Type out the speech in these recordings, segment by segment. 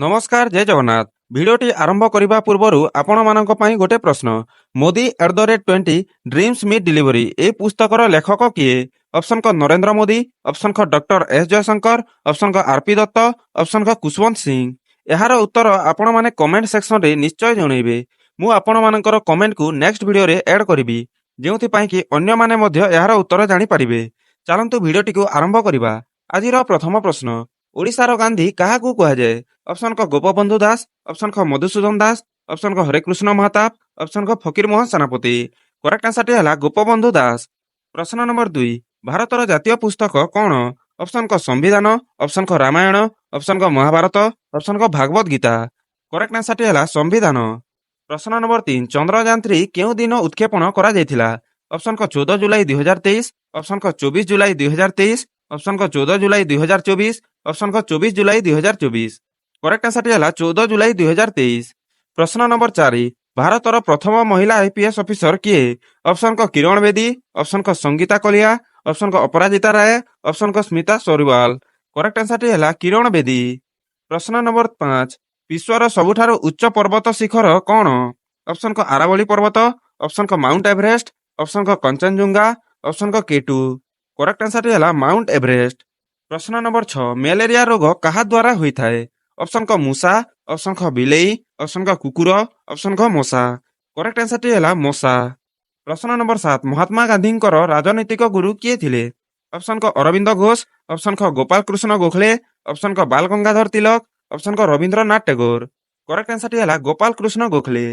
ନମସ୍କାର, ଜୟ ଜଗନ୍ନାଥ। ଭିଡ଼ିଓଟି ଆରମ୍ଭ କରିବା ପୂର୍ବରୁ ଆପଣମାନଙ୍କ ପାଇଁ ଗୋଟେ ପ୍ରଶ୍ନ। Modi @20 Dreams Meet Delivery ଏହି ପୁସ୍ତକର ଲେଖକ କିଏ? ଅପସନ୍ କ ନରେନ୍ଦ୍ର ମୋଦି, ଅପସନ୍ ଖ ଡକ୍ଟର ଏସ୍ ଜୟଶଙ୍କର, ଅପସନ୍ ଘ ଆର୍ ପି ଦତ୍ତ, ଅପସନ୍ ଘ ଖୁଶବନ୍ତ ସିଂ। ଏହାର ଉତ୍ତର ଆପଣମାନେ କମେଣ୍ଟ ସେକ୍ସନରେ ନିଶ୍ଚୟ ଜଣାଇବେ। ମୁଁ ଆପଣମାନଙ୍କର କମେଣ୍ଟକୁ ନେକ୍ସଟ ଭିଡ଼ିଓରେ ଆଡ୍ କରିବି, ଯେଉଁଥିପାଇଁ କି ଅନ୍ୟମାନେ ମଧ୍ୟ ଏହାର ଉତ୍ତର ଜାଣିପାରିବେ। ଚାଲନ୍ତୁ, ଭିଡ଼ିଓଟିକୁ ଆରମ୍ଭ କରିବା। ଆଜିର ପ୍ରଥମ ପ୍ରଶ୍ନ, ଓଡ଼ିଶାର ଗାନ୍ଧୀ କାହାକୁ କୁହାଯାଏ? ଅପସନ୍ କ ଗୋପବନ୍ଧୁ ଦାସ, ଅପସନ୍ ଖ ମଧୁସୂଦନ ଦାସ, ଅପସନ୍ ଘ ହରେକୃଷ୍ଣ ମହତାବ, ଅପସନ୍ ଘ ଫକୀରମୋହନ ସେନାପତି। କରେକ୍ଟ ଆନ୍ସରଟି ହେଲା ଗୋପବନ୍ଧୁ ଦାସ। ପ୍ରଶ୍ନ ନମ୍ବର 2, ଭାରତର ଜାତୀୟ ପୁସ୍ତକ କ'ଣ? ଅପସନ୍ କ ସମ୍ବିଧାନ, ଅପସନ୍ ଖ ରାମାୟଣ, ଅପସନ୍ ଘ ମହାଭାରତ, ଅପସନ୍ ଘ ଭାଗବତ ଗୀତା। କରେକ୍ଟ ଆନ୍ସରଟି ହେଲା ସମ୍ବିଧାନ। ପ୍ରଶ୍ନ ନମ୍ବର 3, ଚନ୍ଦ୍ରଯାନ 3 କେଉଁ ଦିନ ଉତ୍କ୍ଷେପଣ କରାଯାଇଥିଲା? ଅପସନ୍ କ 14 ଜୁଲାଇ 2023, ଅପସନ୍ ଖ 24 ଜୁଲାଇ 2023, ଅପସନ୍ ଘ 14 ଜୁଲାଇ 2024, ଅପସନ୍ ଘ 24 ଜୁଲାଇ 2024। କରେକ୍ଟ ଆନ୍ସରଟି ହେଲା 14 ଜୁଲାଇ 2023। ପ୍ରଶ୍ନ ନମ୍ବର 4, ଭାରତର ପ୍ରଥମ ମହିଳା ଆଇପିଏସ୍ ଅଫିସର କିଏ? ଅପସନ୍ କ କିରଣ ବେଦୀ, ଅପସନ୍ ଖ ସଙ୍ଗୀତା କଲିଆ, ଅପସନ୍ ଘ ଅପରାଜିତା ରାୟ, ଅପସନ୍ ଘ ସ୍ମିତା ସରୁୱାଲ। କରେକ୍ଟ ଆନ୍ସରଟି ହେଲା କିରଣ ବେଦୀ। ପ୍ରଶ୍ନ ନମ୍ବର 5, ବିଶ୍ୱର ସବୁଠାରୁ ଉଚ୍ଚ ପର୍ବତ ଶିଖର କ'ଣ? ଅପସନ୍ କ ଆରାବଳୀ ପର୍ବତ, ଅପସନ୍ ଖ ମାଉଣ୍ଟ ଏଭରେଷ୍ଟ, ଅପସନ୍ ଘ କଞ୍ଚନଜୁଙ୍ଗା, ଅପସନ୍ ଘ କେଟୁ। କରେକ୍ଟ ଆନ୍ସରଟି ହେଲା ମାଉଣ୍ଟ ଏଭରେଷ୍ଟ। ପ୍ରଶ୍ନ ନମ୍ବର 6, ମ୍ୟାଲେରିଆ ରୋଗ କାହା ଦ୍ୱାରା ହୋଇଥାଏ? ଅପସନ୍ କ ମୂଷା, ଅପସନ୍ ଖ ବିଲେଇ, ଅପସନ୍ ଘ କୁକୁର, ଅପସନ୍ ଘ ମଶା। କରେକ୍ଟ ଆନ୍ସରଟି ହେଲା ମଶା। ପ୍ରଶ୍ନ ନମ୍ବର 7, ମହାତ୍ମା ଗାନ୍ଧୀଙ୍କର ରାଜନୈତିକ ଗୁରୁ କିଏ ଥିଲେ? ଅପସନ୍ କ ଅରବିନ୍ଦ ଘୋଷ, ଅପସନ୍ ଖ ଗୋପାଳ କୃଷ୍ଣ ଗୋଖଲେ, ଅପସନ୍ ଘ ବାଲ ଗଙ୍ଗାଧର ତିଲକ, ଅପସନ୍ ଘ ରବୀନ୍ଦ୍ରନାଥ ଟେଗୋର। କରେକ୍ଟ ଆନ୍ସରଟି ହେଲା ଗୋପାଳ କୃଷ୍ଣ ଗୋଖଲେ।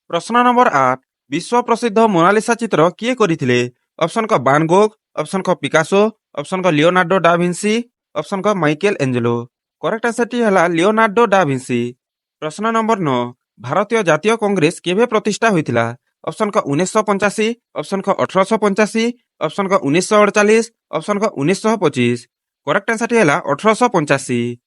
ପ୍ରଶ୍ନ ନମ୍ବର 8, ବିଶ୍ୱ ପ୍ରସିଦ୍ଧ ମୋନାଲିସା ଚିତ୍ର କିଏ କରିଥିଲେ? ଅପସନ୍ କ ବାନ ଗୋଗ, ଅପସନ୍ ଖ ପିକାସୋ, ଅପସନ୍ ଘ ଲିଓନାର୍ଡୋ ଡା ଭିନ୍ସି, ଅପସନ୍ ଘ ମାଇକେଲ ଏଞ୍ଜେଲୋ। କରେକ୍ଟ ଆନ୍ସରଟି ହେଲା ଲିଓନାର୍ଡୋ ଡା ଭିନ୍ସି। ପ୍ରଶ୍ନ ନମ୍ବର 9, ଭାରତୀୟ ଜାତୀୟ କଂଗ୍ରେସ କେବେ ପ୍ରତିଷ୍ଠା ହୋଇଥିଲା? ଅପସନ୍ କ 1985, ଅପସନ୍ ଖ 1885, ଅପସନ୍ ଘ 1948, ଅପସନ୍ ଘ 1925। କରେକ୍ଟ ଆନ୍ସରଟି ହେଲା 1885।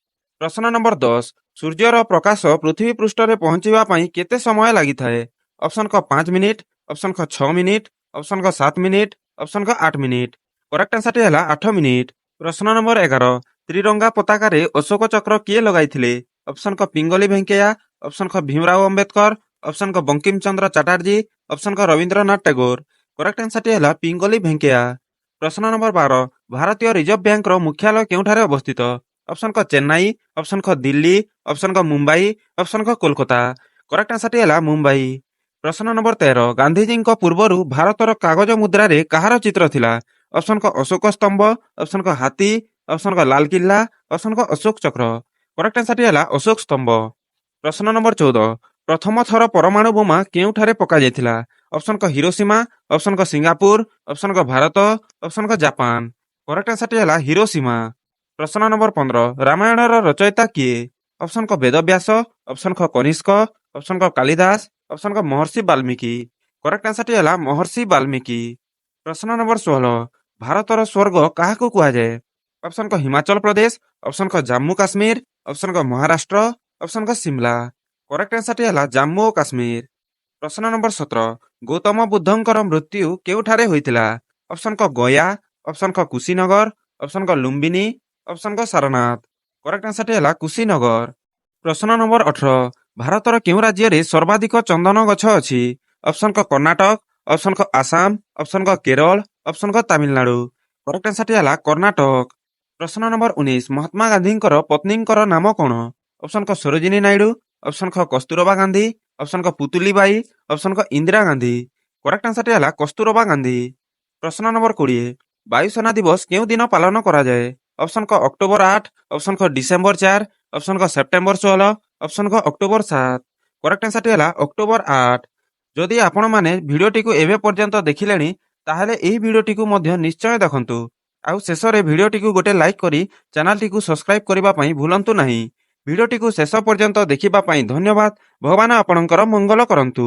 ପ୍ରଶ୍ନ ନମ୍ବର 10, ସୂର୍ଯ୍ୟର ପ୍ରକାଶ ପୃଥିବୀ ପୃଷ୍ଠରେ ପହଞ୍ଚିବା ପାଇଁ କେତେ ସମୟ ଲାଗିଥାଏ? ଅପସନ୍ କ 5 ମିନିଟ୍, ଅପସନ୍ ଖ 6 ମିନିଟ୍, ଅପସନ୍ ଘ 7 ମିନିଟ୍, ଅପସନ୍ ଘ 8 ମିନିଟ୍। କରେକ୍ଟ ଆନ୍ସରଟି ହେଲା 8 ମିନିଟ୍। ପ୍ରଶ୍ନ ନମ୍ବର 11, ତ୍ରିରଙ୍ଗା ପତାକାରେ ଅଶୋକ ଚକ୍ର କିଏ ଲଗାଇଥିଲେ? ଅପସନ୍ କ ପିଙ୍ଗଲି ଭେଙ୍କୟା, ଅପସନ୍ ଖ ଭୀମରାଓ ଅମ୍ବେଦକର, ଅପସନ୍ ଘ ବଙ୍କିମ ଚନ୍ଦ୍ର ଚାଟାର୍ଜୀ, ଅପସନ୍ ଘ ରବୀନ୍ଦ୍ରନାଥ ଟେଗୋର। କରେକ୍ଟ ଆନ୍ସରଟି ହେଲା ପିଙ୍ଗଲି ଭେଙ୍କୟା। ପ୍ରଶ୍ନ ନମ୍ବର 12, ଭାରତୀୟ ରିଜର୍ଭ ବ୍ୟାଙ୍କର ମୁଖ୍ୟାଳୟ କେଉଁଠାରେ ଅବସ୍ଥିତ? ଅପସନ୍ କ ଚେନ୍ନାଇ, ଅପସନ୍ ଖ ଦିଲ୍ଲୀ, ଅପସନ୍ ଘ ମୁମ୍ବାଇ, ଅପସନ୍ ଘ କୋଲକାତା। କରେକ୍ଟ ଆନ୍ସରଟି ହେଲା ମୁମ୍ବାଇ। ପ୍ରଶ୍ନ ନମ୍ବର 13, ଗାନ୍ଧିଜୀଙ୍କ ପୂର୍ବରୁ ଭାରତର କାଗଜ ମୁଦ୍ରାରେ କାହାର ଚିତ୍ର ଥିଲା? ଅପସନ୍ କ ଅଶୋକ ସ୍ତମ୍ଭ, ଅପସନ୍ ଖ ହାତୀ, ଅପସନ୍ ଘ ଲାଲକିଲ୍ଲା, ଅପସନ୍ ଘ ଅଶୋକ ଚକ୍ର। କରେକ୍ଟ ଆନ୍ସରଟି ହେଲା ଅଶୋକ ସ୍ତମ୍ଭ। ପ୍ରଶ୍ନ ନମ୍ବର 14, ପ୍ରଥମ ଥର ପରମାଣୁ ବୋମା କେଉଁଠାରେ ପକାଯାଇଥିଲା? ଅପସନ୍ କ ହିରୋସୀମା, ଅପସନ୍ ଘ ସିଙ୍ଗାପୁର, ଅପସନ୍ ଘ ଭାରତ, ଅପସନ୍ ଘ ଜାପାନ। କରେକ୍ଟ ଆନ୍ସରଟି ହେଲା ହିରୋସୀମା। ପ୍ରଶ୍ନ ନମ୍ବର 15, ରାମାୟଣର ରଚୟିତା କିଏ? ଅପସନ୍ କ ବେଦବ୍ୟାସ, ଅପସନ୍ ଖ କନିଷ୍କ, ଅପସନ୍ ଘ କାଳିଦାସ, ଅପସନ୍ ଘ ମହର୍ଷି ବାଲ୍ମୀକି। କରେକ୍ଟ ଆନ୍ସରଟି ହେଲା ମହର୍ଷି ବାଲ୍ମୀକି। ପ୍ରଶ୍ନ ନମ୍ବର 16, ଭାରତର ସ୍ୱର୍ଗ କାହାକୁ କୁହାଯାଏ? ଅପସନ୍ କ ହିମାଚଳ ପ୍ରଦେଶ, ଅପସନ୍ ଖ ଜାମ୍ମୁ କାଶ୍ମୀର, ଅପସନ୍ ଘ ମହାରାଷ୍ଟ୍ର, ଅପସନ୍ ଘ ସିମଲା। କରେକ୍ଟ ଆନ୍ସରଟି ହେଲା ଜାମ୍ମୁ ଓ କାଶ୍ମୀର। ପ୍ରଶ୍ନ ନମ୍ବର 17, ଗୌତମ ବୁଦ୍ଧଙ୍କର ମୃତ୍ୟୁ କେଉଁଠାରେ ହୋଇଥିଲା? ଅପସନ୍ କ ଗୟା, ଅପସନ୍ ଖ କୁଶୀନଗର, ଅପସନ୍ ଘ ଲୁମ୍ବିନୀ, ଅପସନ୍ ଘ ସାରନାଥ। କରେକ୍ଟ ଆନ୍ସରଟି ହେଲା କୁଶୀନଗର। ପ୍ରଶ୍ନ ନମ୍ବର 18, ଭାରତର କେଉଁ ରାଜ୍ୟରେ ସର୍ବାଧିକ ଚନ୍ଦନ ଗଛ ଅଛି? ଅପସନ୍ କ କର୍ଣ୍ଣାଟକ, ଅପସନ୍ ଖ ଆସାମ, ଅପସନ୍ ଘ କେରଳ, ଅପସନ୍ ଘ ତାମିଲନାଡୁ। କରେକ୍ଟ ଆନ୍ସରଟି ହେଲା କର୍ଣ୍ଣାଟକ। ପ୍ରଶ୍ନ ନମ୍ବର 19, ମହାତ୍ମା ଗାନ୍ଧୀଙ୍କର ପତ୍ନୀଙ୍କର ନାମ କ'ଣ? ଅପସନ୍ କ ସରୋଜିନୀ ନାଇଡୁ, ଅପସନ୍ ଖ କସ୍ତୁରବା ଗାନ୍ଧୀ, ଅପସନ୍ ଘ ପୁତୁଲି ବାଇ, ଅପସନ୍ ଘ ଇନ୍ଦିରା ଗାନ୍ଧୀ। କରେକ୍ଟ ଆନ୍ସରଟି ହେଲା କସ୍ତୁରବା ଗାନ୍ଧୀ। ପ୍ରଶ୍ନ ନମ୍ବର 20, ବାୟୁସେନା ଦିବସ କେଉଁ ଦିନ ପାଳନ କରାଯାଏ? ଅପସନ୍ କ ଅକ୍ଟୋବର 8, ଅପସନ୍ ଖ ଡିସେମ୍ବର 4, ଅପସନ୍ ଘ ସେପ୍ଟେମ୍ବର 16, ଅପସନ୍ ଘ ଅକ୍ଟୋବର 7। କରେକ୍ଟ ଆନ୍ସରଟି ହେଲା ଅକ୍ଟୋବର 8। ଯଦି ଆପଣମାନେ ଭିଡ଼ିଓଟିକୁ ଏବେ ପର୍ଯ୍ୟନ୍ତ ଦେଖିଲେଣି, ତାହେଲେ ଏହି ଭିଡ଼ିଓଟିକୁ ମଧ୍ୟ ନିଶ୍ଚୟ ଦେଖନ୍ତୁ। ଆଉ ଶେଷରେ ଭିଡ଼ିଓଟିକୁ ଗୋଟେ ଲାଇକ୍ କରି ଚ୍ୟାନେଲଟିକୁ ସବସ୍କ୍ରାଇବ୍ କରିବା ପାଇଁ ଭୁଲନ୍ତୁ ନାହିଁ। ଭିଡ଼ିଓଟିକୁ ଶେଷ ପର୍ଯ୍ୟନ୍ତ ଦେଖିବା ପାଇଁ ଧନ୍ୟବାଦ। ଭଗବାନ ଆପଣଙ୍କର ମଙ୍ଗଳ କରନ୍ତୁ।